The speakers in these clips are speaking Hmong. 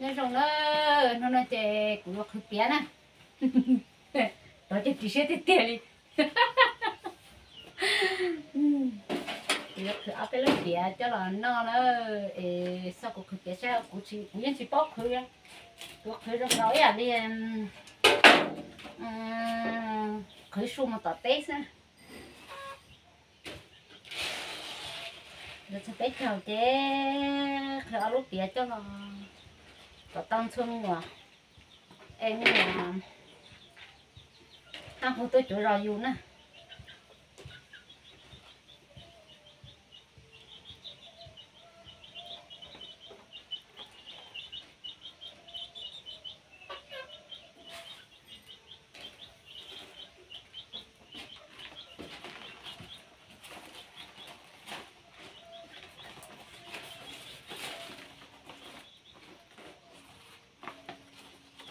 Nyob zoo na, hnub no ces kuv yuav qhwv piav na. Tod ces ris siab tiag tiag li. Kuv yuav qhwv ob peb lub piav coj los noj na. Es xoj kuv qhwv piav saib, kuv tsis, kuv yeej tsis paub qhwv. Kuv qhwv zoo nkaus ib yam li qhwv su mus tom teb xwb. Yuav txog teb chaws ces qhwv ob lub piav coj los kom tau ntxhua me nyuam, es me nyuam tau hu tuaj cuav zos yus na.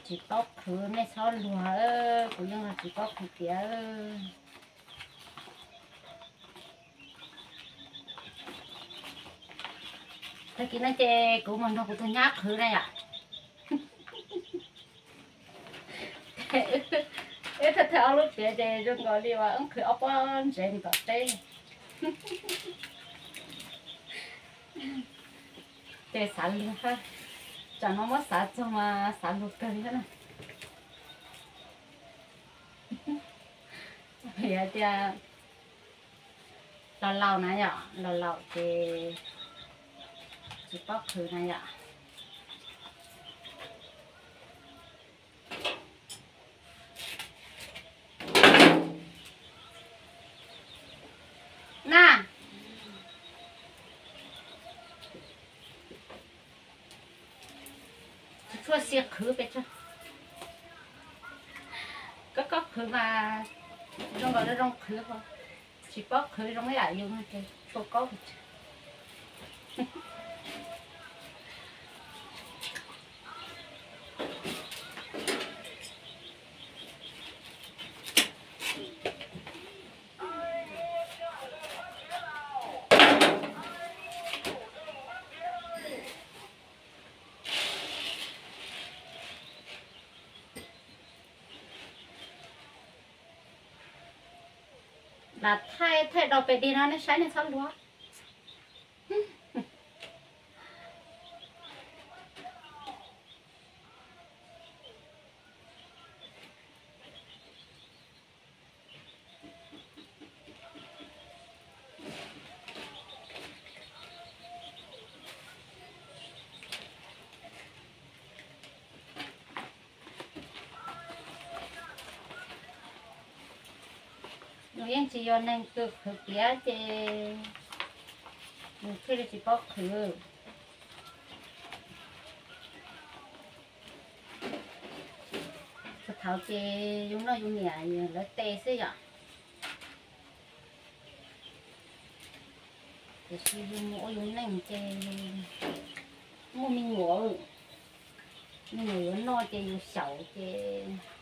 Tsis paub qhwv nej txhob luag, kuv yeej tsis paub qhwv tiag. Tag kis no ces kuv mus nrog kuv tus nyab qhwv na yom. Wb thawj thawj ob lub piav ces zoo nkaus li uas wb qhwv ob pob ntsev mus tom teb. Ces xav luag, tsam no muab xav txog mas xav luag kawg li thiab na. Vim hais tias laus laus na yom, laus laus ces tsis paub qhwv na yom. Na, tsis tshua xis qhwv pes tsawg. Koj, koj qhwv mas zoo nkaus zoo zoo qhwv ho, tsis paub qhwv zoo ib yam yus no ces tshua kaub pes tsawg. Lam thaij thaij do pes dig no nej saib nej txhob luag. Nws yeej tsis yog neeg kws qhwv piav ces nws thiaj li tsis paub qhwv. Thaum ub ces yus noj yus niam lawv tes xwb yom. Tiam sis yus mus ua yus neej ces muaj me nyuam, me nyuam yuav noj ces yus xyaum ces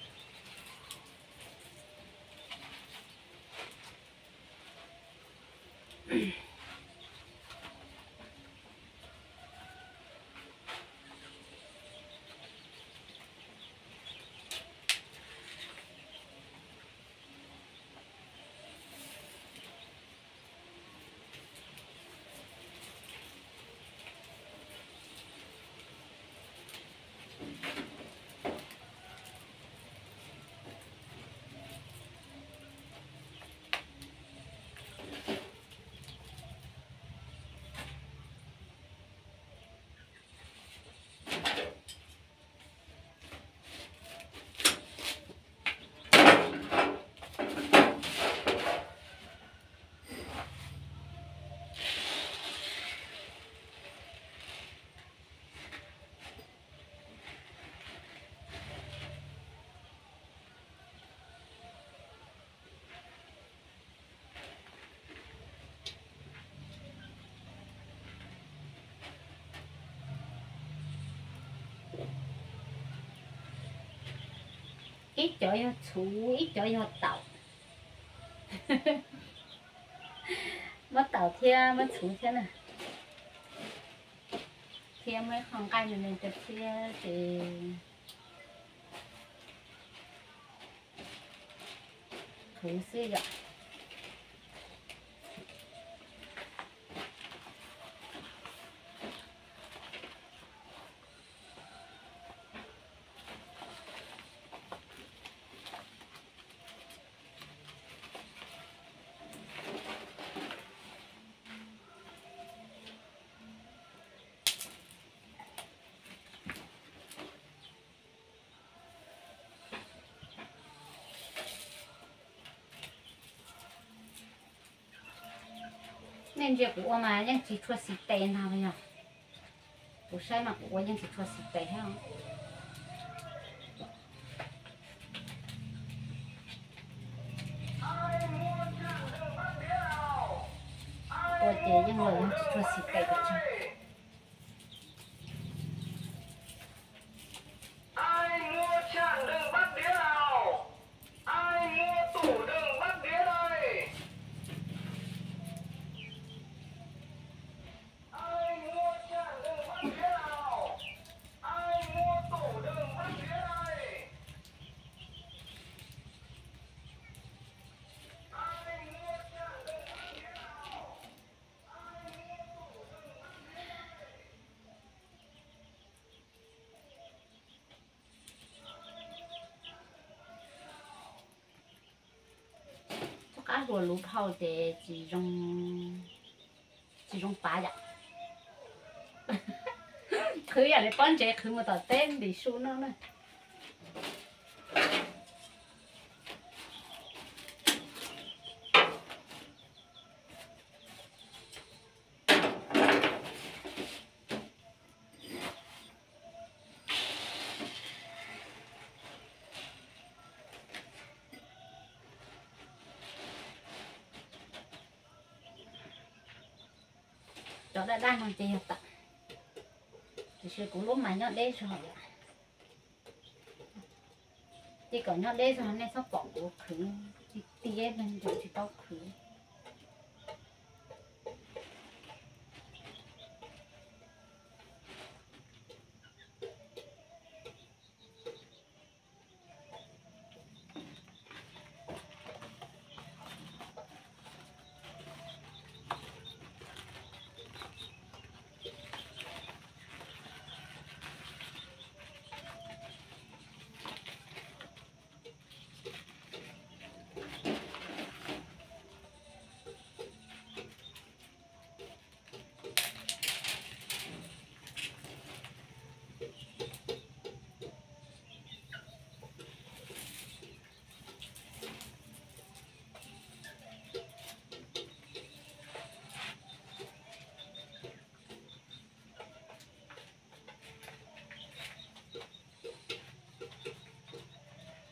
Ib cov yog txhuv, ib cov yog taum. Muab taum thiab muab txhuv thiab na. Thiab muaj ib qho nqaij me me tiag thiab ces qhwv xwb yom. Nej ntsia kuv ua mas yeej tsis tshua xis tes ntag yog. Kuv saib mas kuv ua yeej tsis tshua xis tes thiab. Ua ces yeej los yeej tsis tshua xis tes pes tsawg. Txoj qab hluas luv dhau ces tsis zoo pav yom. Qhwv yam li pob ntseg qhwv mus tom teb ntim su noj na. Cov daj daj no ces yog tawm, tiam sis kuv lub mas nyob deb zog yom. Ces kom nyob deb zog nej txhob pom kuv qhwv tiag tiag, tsis tau qhwv.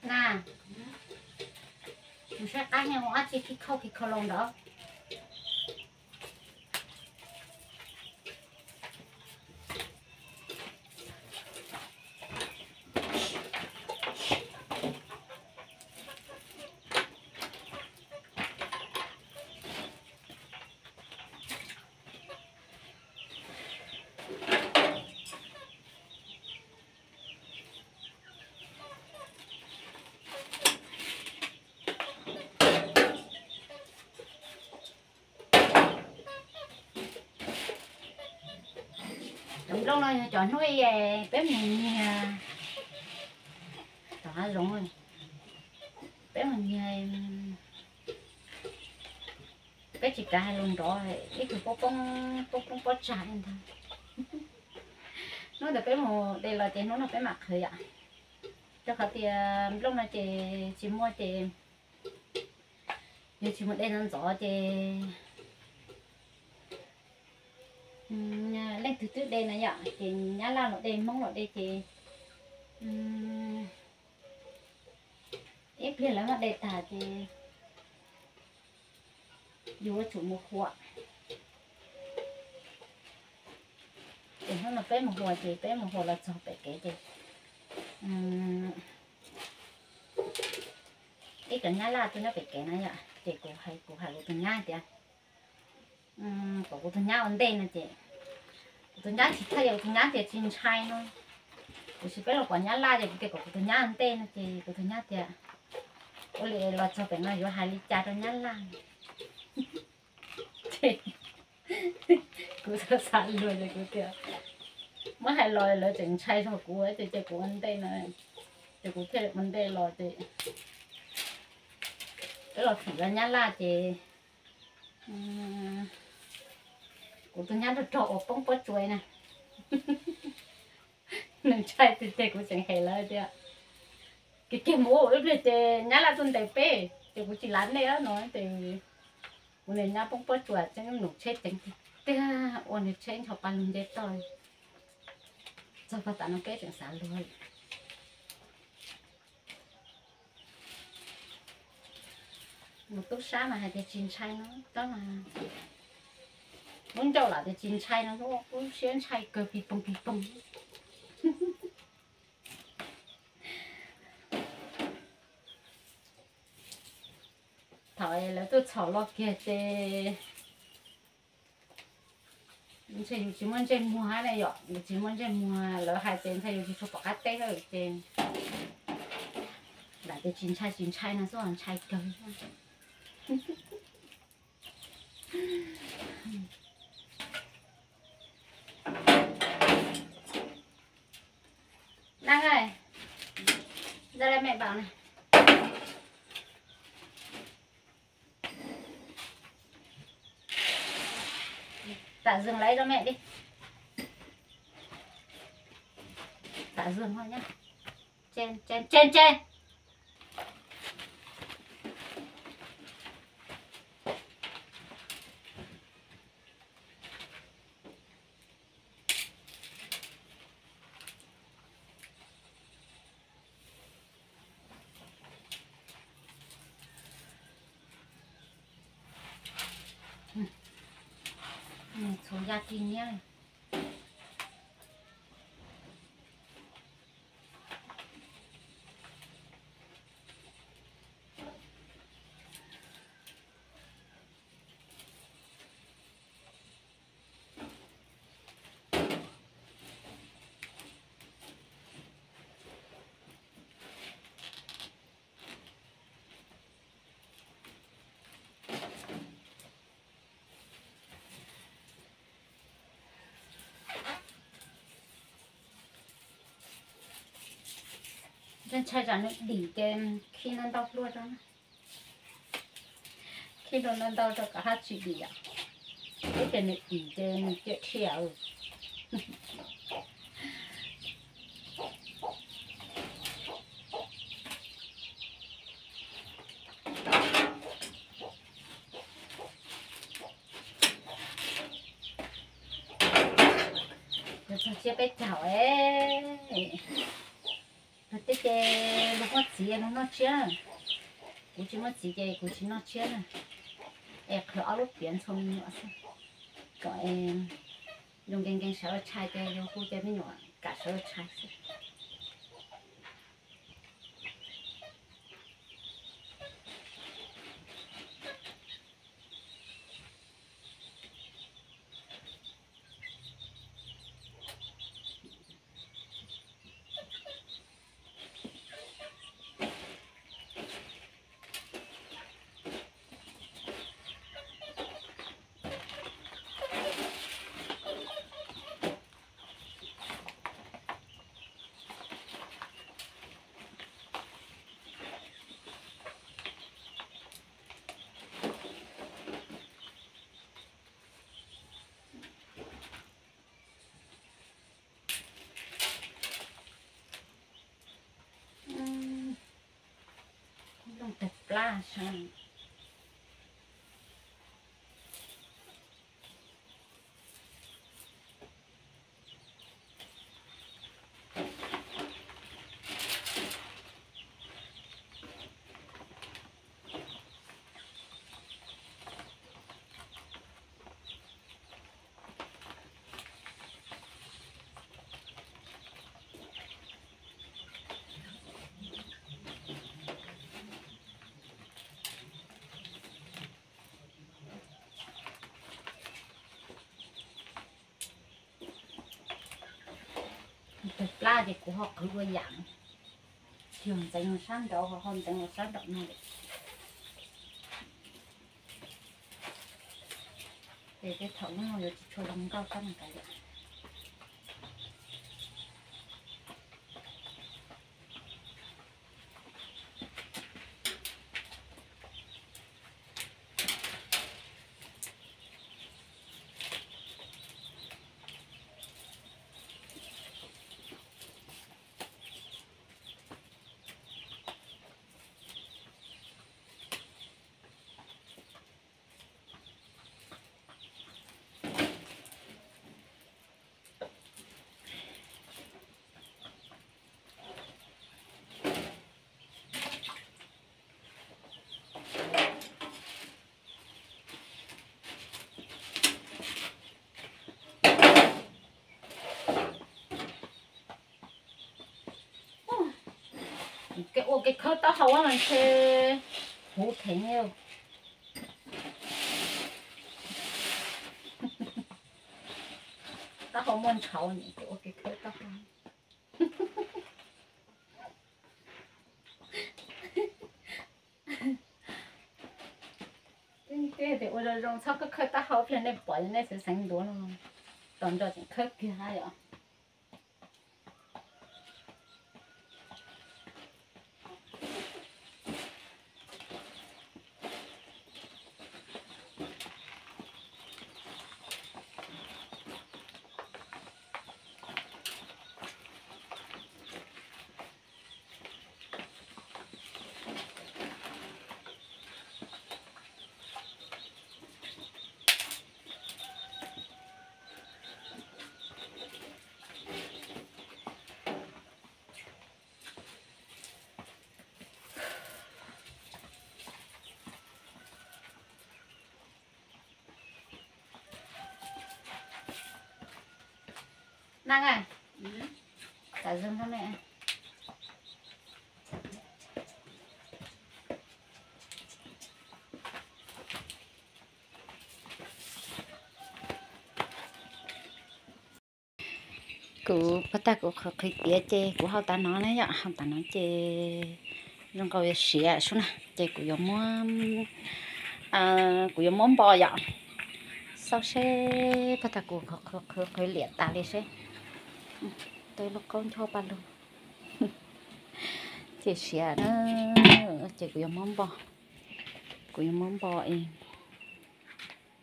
Na, mus saib qab heej ua dab tsi khi khau khi khau los ntawd. Cov nplooj no yog cov hnub peb mus nyiag tom hav zoov, peb mus nyiag, peb tsis kav hais lus nrov, ib tug poob poob poob poob pob tsag li ntag. Hnub ntawd peb mus de los ces hnub no peb mam qhwv yom. Rau qhov tias nplooj no ces tsis muaj ces yog tsis mus de ntxov ntxov ces leej twg twb de no yom, ces Nyab Laj los de, Hmoob los de ces ib pliag lawv mam de tag ces yus yuav tsum mus huam. Ces hnub no peb mus huam ces peb mus huam los txog pem kev ces ib cov Nyab Laj tuaj nyob pem kev na yom, ces kuv hais, kuv hais kuv tus nyab tias kom kuv tus nyab ua ntej no ces Kuv tus nyab tsis txhawj, kuv tus nyab tias tsis ntshai no. Tiam sis peb los pom nyab laj ces kuv tias kom kuv tus nyab ntej no ces kuv tus nyab tias ua li los txog pem no yuav hais li cas rau nyab laj. Kuv xav xav luag ces kuv tias muab hais los lawv tseem ntshai rau kuv ces cia kuv ua ntej no, ces kuv thiaj ua ntej los ces peb los txog nyab laj ces kuv tus nyab rog rog uas poob pob tsuas na, nws ntshai tiag tiag kuv tseem hem lawv tias kiag kiag mus ua ib pliag ces nyab laj tuaj ntes peb ces kuv tsis lav nej no ces kuv niag nyab poob pob tsuas tseeb num tsheb ceev tiag tiag ua nws tsheb ncho pa lug nce toj. Txog pag tas no peb tseem xav luag mus tub sab mas hais tias tsis ntshai no, tub mas lub ncauj lam tias tsis ntshai no, lub siab ntshai kawg pis poog pis poog. Thaum lawv tuaj txhom los kiag ces ntshe yus tsis muaj ntsej muag ne yom, yus tsis muaj ntsej muag lawv hais ces ntshe yus tsis tshua pom qab teb lawm ces lam tias tsis ntshai tsis ntshai no xwb ntshai kawg. Năng ơi, ra đây mẹ bảo này. Tả giường lấy cho mẹ đi. Tả giường thôi nhá. Trên, trên, trên, trên. Txhuv ya ci niab. Ntshai tsam nws dim ces khij ntau ntau hlua rau na. Khij hlua ntau ntau rau kom haj tsis dim yom. Ib pliag nws dim ces nws ciam thiam. Txog siab peb caug es, txog siab ces luag muaj txiv luag noj tsiab, kuv tsis muaj txiv ces kuv tsis noj tsiab na. Es qhwv ob lub piav ntxhua me nyuam xwb, kom zoo nkees nkees sawv los tshais ces yus hu ces me nyuam kam sawv los tshais xwb. Looj tag plab sav. Tawg plab ces kuv ho qhwv ua yam, yog ntxeev sab nraud ho, ho ntxeev sab nraum no. Ces tej thaum no yuav tsis tshua zoo nkauj sab nraud li. Kev ua kev khawb taub hau mas ntshe huv pheej li. Taub hau muaj ntshauv, kev ua kev khawb taub hau. Tias ua zoo zoo txhob khawb khawb taub hau pliag nej pom nej xeev xeev ntuav no, tos nrog tseem khawb kiag hab yom. Năng à? Cả rừng không mẹ? Kuv pog tag kuv qhwv qhwv piav ces kuv hau tas no na yom, hau tas no ces zoo nkaus siav sub na ces kuv yuav muab, kuv yuav muab npo yom. Xauj seb pog tag kuv qhwv qhwv liam tas li seb. Tau lub qaub nchuab paj lug ces siav na, ces kuv yuav muab npo, kuv yuav muab npo es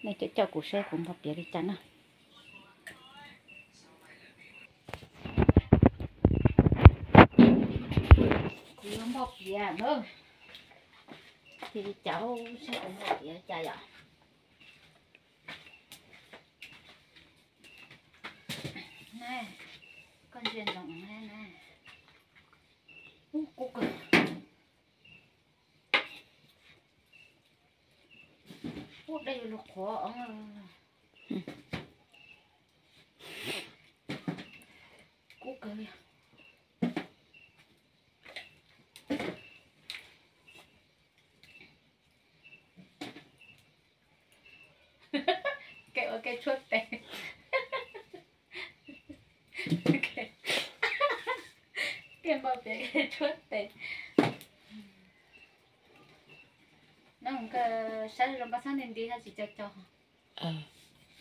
nej coj coj kuv seb kuv npo piav li cas na. Kuv yuav npo piav na, ces li cas seb kuv npo piav li cas yom. Na, koj ntsia ntsoov na. Ub, kub kawg. Ub, dej yuav luag qhuav os. Kub kawg li. Kev ua kev tshuab tes. Kev npo piav kev tshuab tes. No koj saib zoo koj txhob nti nti hab tsis co co.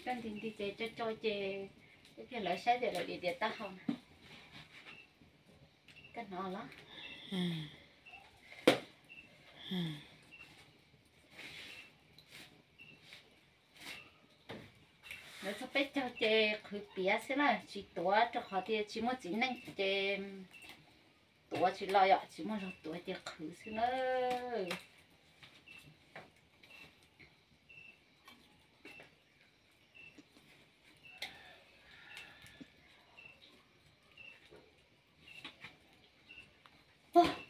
Koj nti nti ces co co ces ib pliag lawv saib tias lawv dim tias taub hau na. Koj hnov los? Lawv txog peb caug ces qhwv piav xwb na, tsis tuav rau qhov tias tsis muaj txiv neej ces tuav tsis los yom, tsis muaj zog tuav ces qhwv xwb na.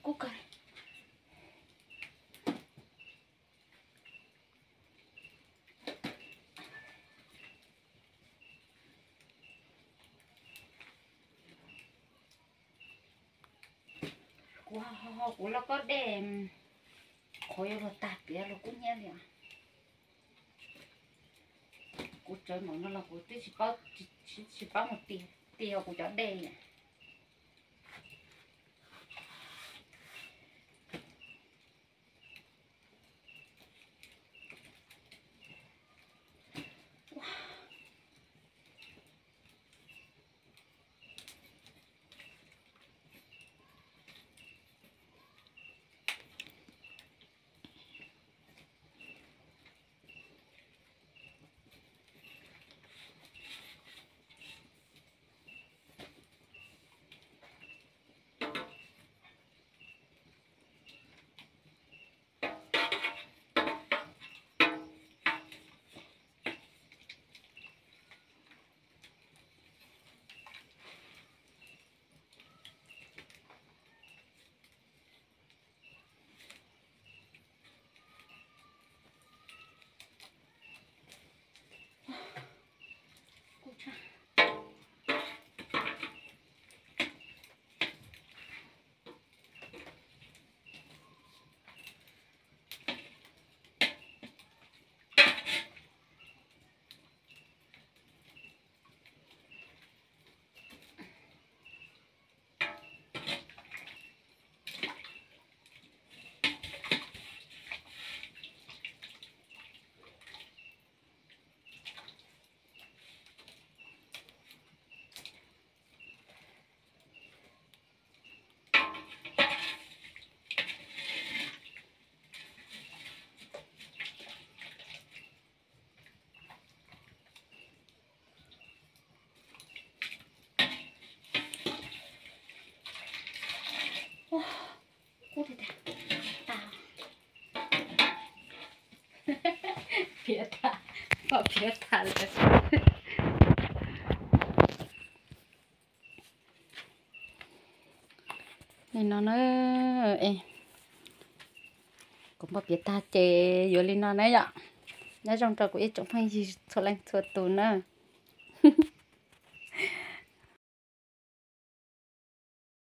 Kub kawg. Kuv ho kuv lauj kaub dej qhuav yuav luag tag piav los kub hnyiab li. Kuv tsawv npaum no los kuv twb tsis paub, tsis paub mus tis, tis kuv cov dej li. Piav tag, pom piav tag lawm. Li no na, kuv pom piav tag ces yuav li no na yom. Nyob zoo rau kuv ib tsoom phooj ywg txhua leej txhua tus na.